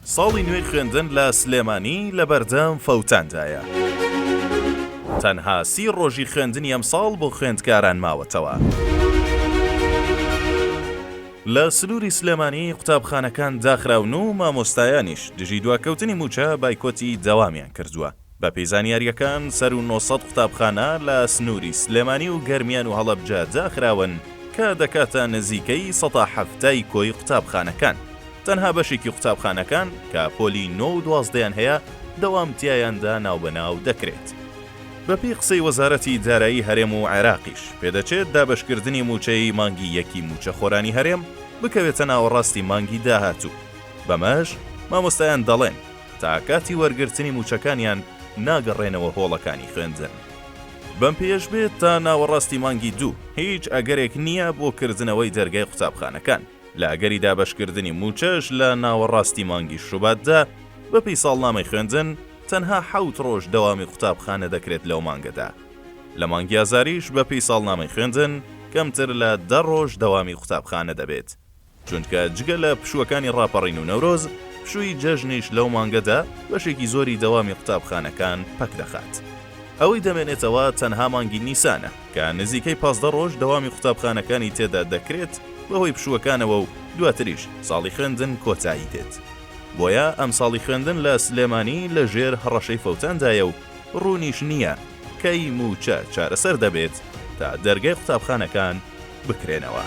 ساڵی نوێی خوێندن لە سلێمانی لەبەردەم فەوتاندایە. تەنها سی ڕۆژی خوێندنی ئەمساڵ بۆ خوێندکاران ماوەتەوە. لە سنووری سلێمانی قوتابخانەکان داخراون و مامۆستایانیش دژی دواکەوتنی مووچە بایکۆتی دەوامیان کردووە. بەپێی زانیارییەکان سەروو 900 قوتابخانە لە سنووری سلێمانی و گەرمیان و هەڵەبجە داخراون کە دەکاتە نزیکەی سەتا حەفتای کۆی قوتابخانەکان. تەنها بەشێکی قوتابخانەکان کە پۆلی نۆ و دوازدەیان هەیە دەوام تیایاندا ناوبەناو دەکرێت. بەپێی قسەی وەزارەتی دارایی هەرێم و عێراقیش، پێدەچێت دابەشکردنی مووچەی مانگی یەکی مووچەخۆرانی هەرێم بکەوێتە ناوەڕاستی مانگی داهاتوو، بەمەش مامۆستایان دەڵێن تا کاتی وەرگرتنی مووچەکانیان ناگەڕێنەوە هۆڵەکانی خوێندن. بەم پێیەش بێت تا ناوەڕاستی مانگی دوو هیچ ئەگەرێک نییە بۆ کردنەوەی دەرگای قوتابخانەکان. لە ئەگەری دابەشکردنی مووچەش لە ناوەڕاستی مانگی شوباتدا، بەپێی ساڵنامەی خوێندن، تەنها حەوت ڕۆژ دەوامی قوتابخانە دەکرێت لەو مانگەدا. لە مانگی ئازاریش بەپێی ساڵنامەی خوێندن، کەمتر لە دە ڕۆژ دەوامی قوتابخانە دەبێت. چونکە جگە لە پشووەکانی ڕاپەڕین و نەورۆز، پشووی جەژنیش لەو مانگەدا بەشێکی زۆری دەوامی قوتابخانەکان پەکدەخات. ئەوەی دەمێنێتەوە تەنها مانگی نیسانە کە نزیکەی 15 ڕۆژ دەوامی قوتابخانەکانی تێدا دەکرێت بەهۆی پشووەکانەوە و دواتریش ساڵی خوێندن کۆتایی دێت. بۆیە ئەمساڵی خوێندن لە سلێمانی لە ژێر هەڕەشەی فەوتاندایە و ڕوونیش نییە کەی مووچە چارەسەر دەبێت تا دەرگای قوتابخانەکان بکرێنەوە.